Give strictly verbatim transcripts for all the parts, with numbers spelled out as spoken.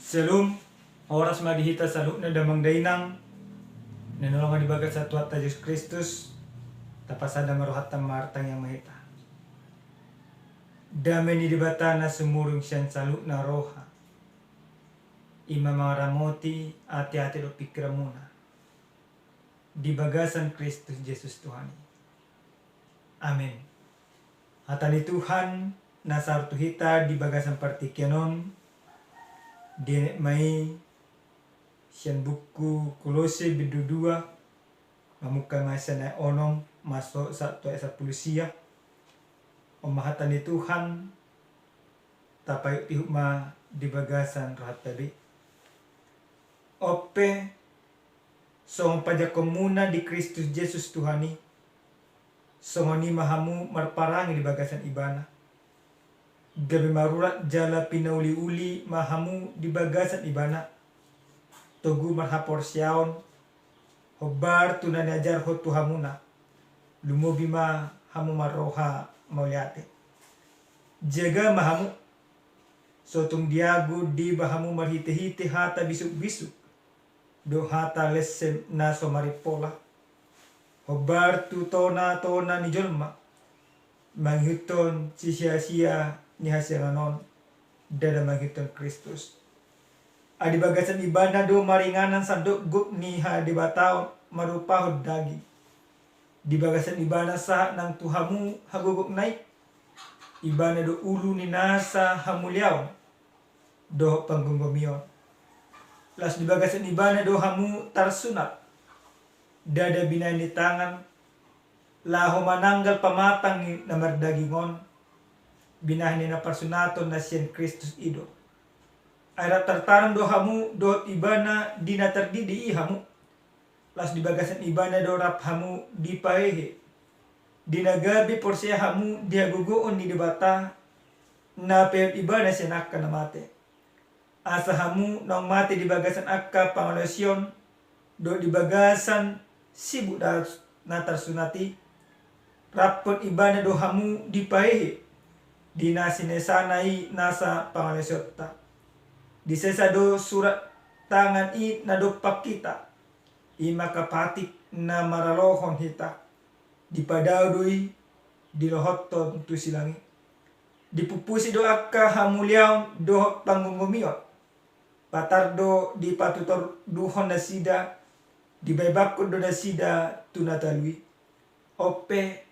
Syalom. Horas ma di hita saluhutna damang dainang na hinaholongan di bagasan Tuhanta Jesus Kristus. Tapasada ma rohanta martangiang ma hita. Dame ni Debata na sumurung sian saluhutna roha, i ma mangaramoti ateate dohot pingkiranmuna di bagasan Kristus Jesus Tuhan i. Amen. Hata ni Tuhan na sahat tu hita di bagasan partingkian on, dienet ma i sian buku Kolose bindu dua, mamungka ma sian ayat onom masuk sahat tu ayat sampulu sia. On ma hata ni Tuhan, tapaihutihut ma di bagasan rohanta be. On pe, songon pajangkonmuna di Kristus Jesus Tuhan i, songon i ma hamu marparange di bagasan Ibana. Gabe marurat jala pinauliuli ma hamu di bagasan Ibana, togu marhaporseaon, hombar tu na niajarhon tu hamuna, lumobi ma hamu marroha mauliate. Jaga ma hamu, so tung diago deba hamu marhitehite hata bisukbisuk dohot hata lessem na so marimpola, hombar tu tonatona ni jolma, mangihuthon sisiasia ni hasiangan on, ndada mangihuthon Kristus. Ai di bagasan Ibana do maringanan sandok gok ni hadebataon marupahon daging. Di bagasan Ibana sahat nang tu hamu hagogokna i. Ibana do ulu ni nasa hamuliaon dohot panggomgomion. Laos di bagasan Ibana do hamu tarsunat, ndada binahen ni tangan, laho mananggal pamatang ni na mardaging on, binahen ni na parsunaton na sian Kristus i do. Ai rap tartarang do hamu dohot Ibana di na tardidi i hamu. Laos di bagasan Ibana do rap hamu dipahehe, di na gabe porsea hamu di hagogoon ni Debata, na paihut Ibana sian angka na mate. Asa hamu naung mate di bagasan angka pangalaosion dohot di bagasan sibuk na, na tarsunat i, raphon Ibana do hamu dipahehe di na sinesana i nasa pangalaosionta. Disesa do surat tangan i na dompak hita, i ma angka patik na maralohon hita. Dipadao do i, dilohothon tu silang i. Dipuppusi do angka hamuliaon dohot panggomgomion. Patar do dipatutorduhon nasida, dibaebakkon do nasida tu na talu i. On pe,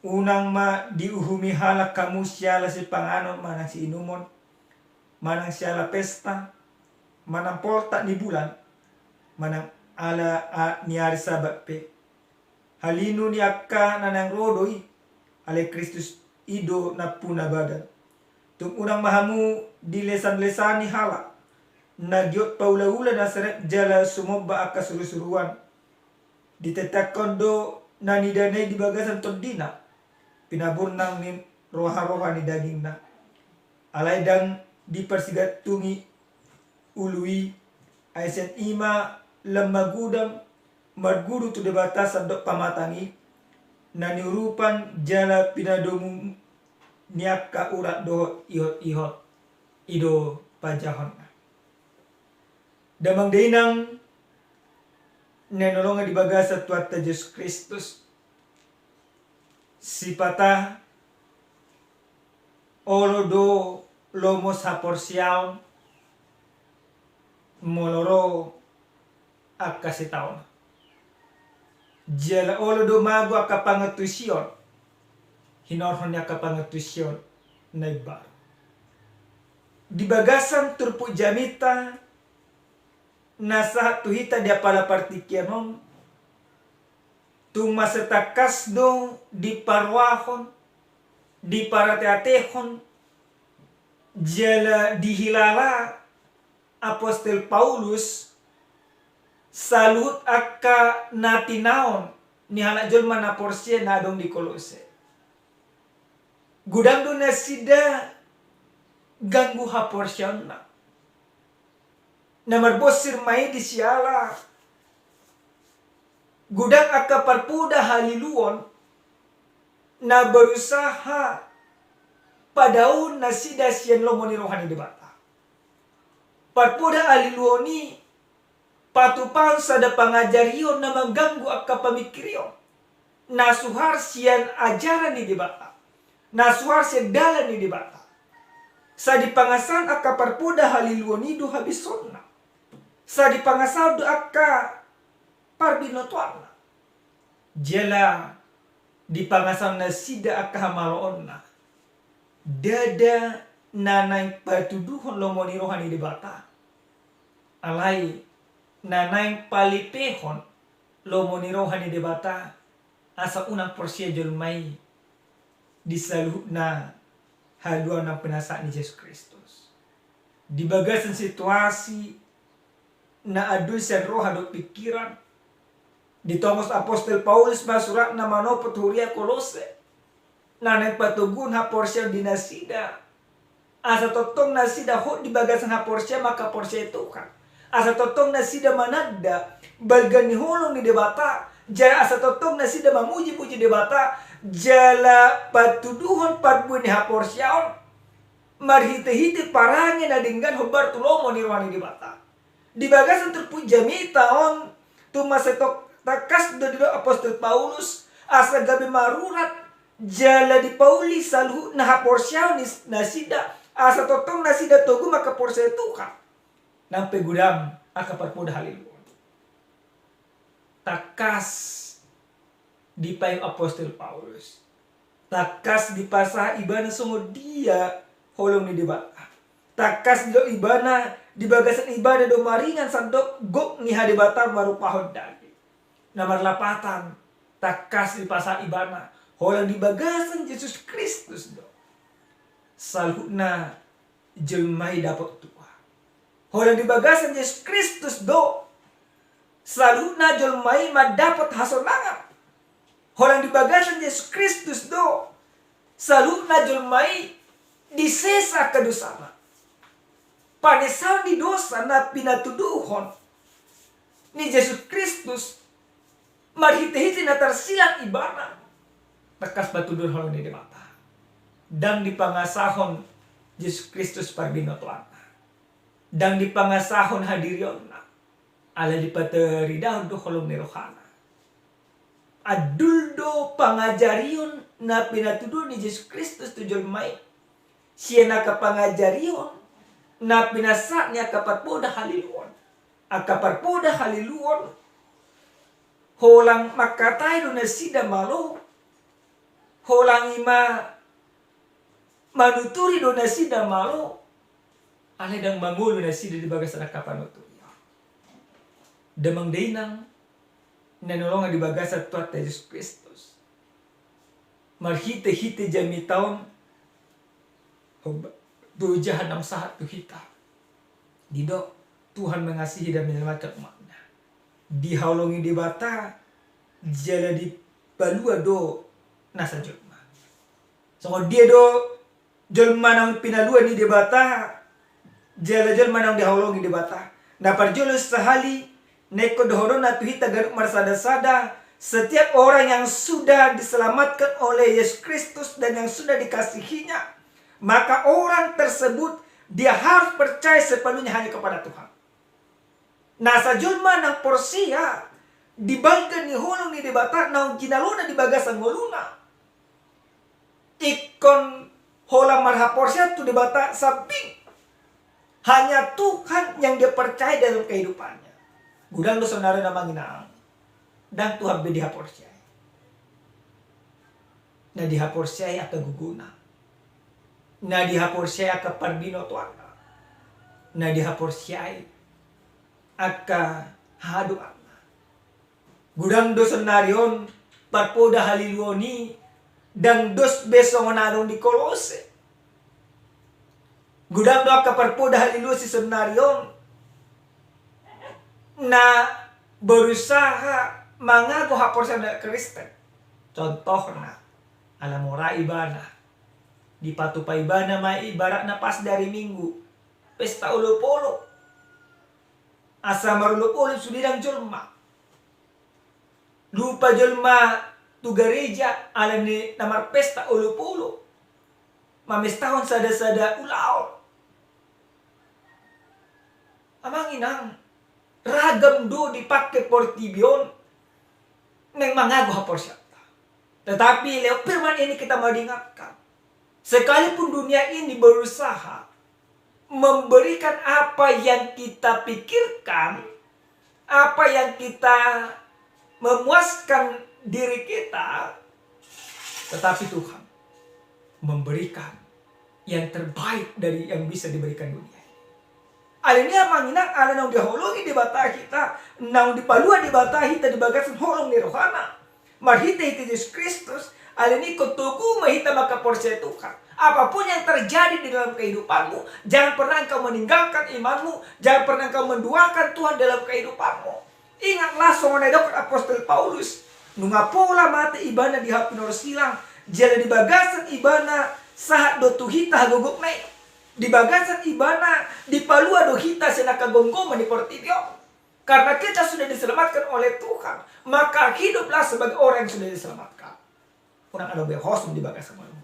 unang ma diuhumi halak hamu siala sipanganon manang siinumon, manang siala pesta, manang poltak ni bulan, manang ala a-, ni ari Sabat pe. Halinu ni angka na naeng ro do i, alai Kristus i do nampuna badan. Tung unang ma hamu dilesanlesani halak, na giot paulaula na serep jala sumomba angka surusuruan. Ditentangkon do na nidana i di bagasan tondina, pinaburnang ni roharoha ni dagingna. Alai ndang diparsigantungi ulu i, ai sian i ma lam magodang marguru tu Debata sandok pamatang i, na niurupan jala pinadomu ni angka urat dohot ihotihot. I do panjahonna. Damang dainang na hinaholongan di bagasan Tuhanta Jesus Kristus, sipata olo do lomos haporseaon molo ro angka sitaonon. Jala olo do mago angka pangantusion hinorhon ni angka pangantusion na imbaru. Di bagasan turpuk jamita na sahat tu hita di apala partingkian on, tung mansai tangkas do diparoahon, diparateatehon, jala dihilala apostel Paulus saluhut angka na tinaon ni halak jolma na porsea na adong di Kolose. Godang do nasida ganggu haporseaonna. Na marbonsir ma i di siala godang angka parpoda haliluon na berusaha padaoon nasida sian lomo ni roha ni Debata. Parpoda haliluon i patupahon sada pangajarion na mangganggu angka pamingkirion, na suhar sian ajaran ni Debata, na suhar sian dalan ni Debata. Sai dipangasahon angka parpoda haliluon i do habisuhonna. Sai dipangasahon do angka parbinotoanna. Jala dipangasahon nasida angka hamaloonna. Ndada na naeng patuduhon lomo ni roha ni Debata. Alai na naeng palepehon lomo ni roha ni Debata, asa unang porsea jolma i di saluhutna haluaon na pinasahat ni Jesus Kristus. Di bagasan situasi na andul sian roha dohot pingkiran, ditongos apostel Paulus ma suratna manopot huria Kolose, na naeng patoguhon haporseaon di nasida, asa tongtong nasida hot di bagasan haporseaon mangkaporseai Tuhan, asa tongtong nasida mananda balga ni holong ni Debata, jala asa tongtong nasida mamujimuji Debata, jala patuduhon parbue ni haporseaon marhitehite parange na denggan hombar tu lomo ni roha ni Debata. Di bagasan turpuk jamita on, tung mansai tangkas do didok apostel Paulus asa gabe marurat jala dipauli saluhutna haporseaon ni nasida, asa tongtong nasida togu mangkaporseai Tuhan. Nang pe godang angka parpoda haliluon, tangkas dipaihut apostel Paulus, tangkas dipasahat ibana songon dia holong ni Debata. Tangkas didok ibana di bagasan ibana do maringan sandok gok ni hadebata marupahon daging. Na marlapatan, tangkas dipasahat ibana holan di bagasan Jesus Kristus do saluhutna jolma i dapot tua. Holan di bagasan Jesus Kristus do saluhutna jolma i mandapot hasonangan. Holan di bagasan Jesus Kristus do saluhutna jolma i disesa angka dosana. Panesaon ni dosa na pinatuduhon ni Jesus Kristus marhitehite na tarsilang ibana, tangkas patuduhon holong ni Debata. Ndang dipangasahon Jesus Kristus parbinotoanna. Ndang dipangasahon hadirionna. Alai dipataridahon do holong ni rohana. Andul do pangajarion na pinatuduhon ni Jesus Kristus tu jolma i sian angka pangajarion na pinasahat ni angka parpoda haliluon. Angka parpoda haliluon holan mangkatai do nasida malo, holan i ma manuturi do nasida malo, alai ndang mangolu nasida di bagasan angka panuturion. Damang dainang na hinaholongan di bagasan Tuhanta Jesus Kristus, marhitehite jamita on, hombar do jaha naung sahat tu hita. Didok, Tuhan mengasihi dan menyelamatkan umatnya. Dihaholongi Debata jala dipalua do nasa jolma. Songon dia do jolma naung pinalua ni Debata jala jolma naung dihaholongi Debata? Na parjolo sahali, na ingkon dohononna tu hita ganup marsadasada, setiap orang yang sudah diselamatkan oleh Yesus Kristus dan yang sudah dikasihinya, maka orang tersebut dia harus percaya sepenuhnya hanya kepada Tuhan. Nasa jolma naung porsea di balga ni holong ni Debata naung jinalona di bagasan ngoluna, ingkon holan marhaporseaon tu Debata sambing. Hanya Tuhan yang dia percaya dalam kehidupannya. Godang do saonari on, amang inang, ndang Tuhan be dihaporseai. Na dihaporseai angka gogona, na dihaporseai angka parbinotoanna, na dihaporseai angka hadoanna. Godang do saonari on parpoda haliluon i, ndang dos be songon na adong di Kolose. Godang do angka parpoda haliluon sisaonari on na berusaha mangago haporseaon Kristen. Contohna, ala mora ibana, dipatupa ibana ma ibaratna pas di ari Minggu pesta olopolop, asa marolopolop sude dang jolma. Lupa jolma tu gareja alani na marpesta olopolop, mamestahon sadasada ulaon. Nang ragam do dipake portibi on naeng mangago haporseaonta. Tetapi lewat firman ini kita mau diingatkan, sekalipun dunia ini berusaha memberikan apa yang kita pikirkan, apa yang kita memuaskan diri kita, tetapi Tuhan memberikan yang terbaik dari yang bisa diberikan dunia ini. Alani i amang inang, ala naung dihaholongi Debata hita, naung dipalua Debata hita di bagasan holong ni rohana marhite-hite Jesus Kristus, alani i ingkon togu ma hita mangkaporseai Tuhan. Apapun yang terjadi di dalam kehidupanmu, jangan pernah engkau meninggalkan imanmu, jangan pernah engkau menduakan Tuhan dalam kehidupanmu. Ingatlah songon na didok apostel Paulus, nunga pola mate ibana di hau pinarsilang, jala di bagasan ibana sahat do tu hita hagogokna i. Di bagasan ibana dipalua do hita sian angka gomgoman ni portibi on. Karena kita sudah diselamatkan oleh Tuhan, maka hiduplah sebagai orang yang sudah diselamatkan. Unang adong be hosom di bagasan ngolum.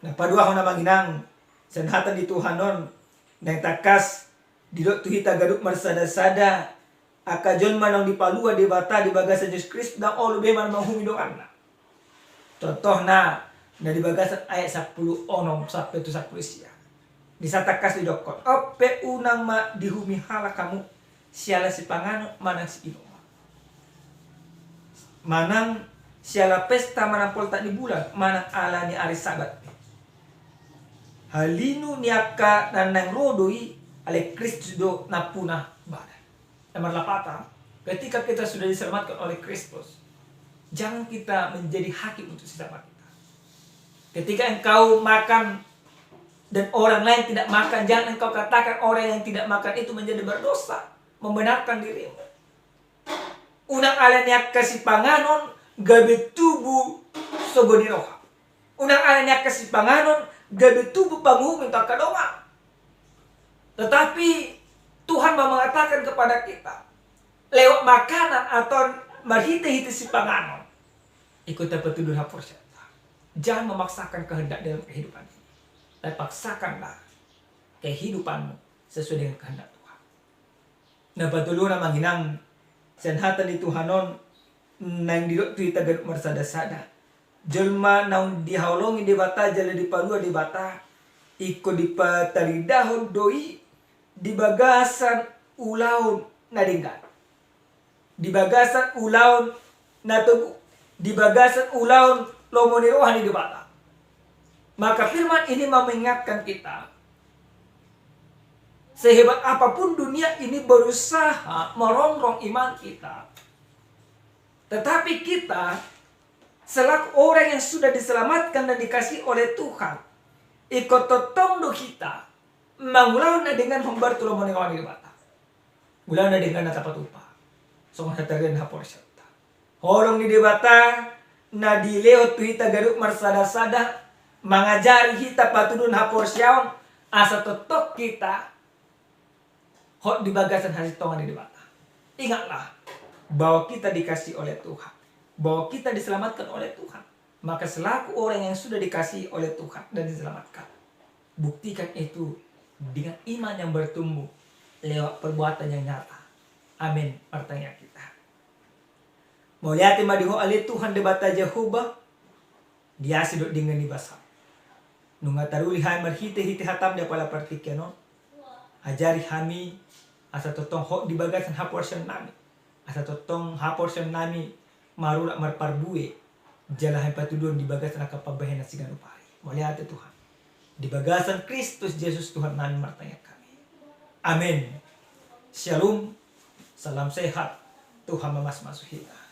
Na paduahon amang inang, sian hata ni Tuhan on, naeng tangkas didok tu hita ganup marsada-sada, angka jolma naung dipalua Debata di bagasan Jesus Kristus, ndang olo be manang manghumi donganna. Contohna, na di bagasan ayat sampulu onom sampe tu sampulu sia. Disi tangkas didokkon, on pe unang ma dihumi halak hamu siala sipanganon manang siinumon, manang siala pesta manang poltak ni bulan, manang ala ni ari Sabat pe. Halinu ni angka na naeng ro do i, alai Kristus do nampuna badan. Na marlapatan, ketika kita sudah diselamatkan oleh Kristus, jangan kita menjadi hakim untuk sesama kita. Ketika engkau makan dan orang lain tidak makan, jangan engkau katakan orang yang tidak makan itu menjadi berdosa, membenarkan dirimu. Unang ala ni angka sipanganon gabe tubu sogo ni roha. Unang ala ni angka sipanganon gabe tubu panguhumi tu angka dongan. Tetapi Tuhan mau mengatakan kepada kita, lewat makanan atau marhite-hite sipanganon, ingkon tapatuduhon haporseaonta. Jangan memaksakan kehendak dalam kehidupan ini. Tapi paksakanlah kehidupanmu sesuai dengan kehendak Tuhan. Na patoluhon amang inang, sian hata ni Tuhan on, naeng didok tu hita ganup marsada-sada. Jolma naung dihaholongi Debata jala dipalua Debata, ingkon dipataridahon do i di bagasan ulaon na denggan, di bagasan ulaon na togu, di bagasan ulaon lomo ni roha ni Debata. Maka firman ini mau mengingatkan kita, sehebat apapun dunia ini berusaha merongrong iman kita, tetapi kita selaku orang yang sudah diselamatkan dan dikasihi oleh Tuhan, ingkon tongtong do hita mangulahon na denggan hombar tu lomo ni roha ni Debata. Ulaon na denggan na tapatupa songon hatorian haporseaonta. Holong ni Debata na dilehon tu hita ganup marsada-sada mangajari hita patuduhon haporseaon, asa tongtong hita hot di bagasan hasintongan ni Debata. Ingatlah bahwa kita dikasihi oleh Tuhan, bahwa kita diselamatkan oleh Tuhan. Maka selaku orang yang sudah dikasihi oleh Tuhan dan diselamatkan, buktikan itu dengan iman yang bertumbuh lewat perbuatan yang nyata. Amin. Martangiang hita. Mauliate ma di Ho ale Tuhan Debata Jahowa, di asi dohot denggan ni basam. Nunga taruli hami marhite-hite hatam di apala partingkian on. Ajari hami asa tongtong hot di bagasan haporseaon nami, asa tongtong haporseaon nami marulak marparbue, jala hami patuduhon di bagasan angka pambahenan siganup ari. Mauliate Tuhan. Di bagasan Kristus Jesus Tuhan nami martangiang hami. Amin. Shalom. Salam sehat. Tuhan mamasu-masu hita.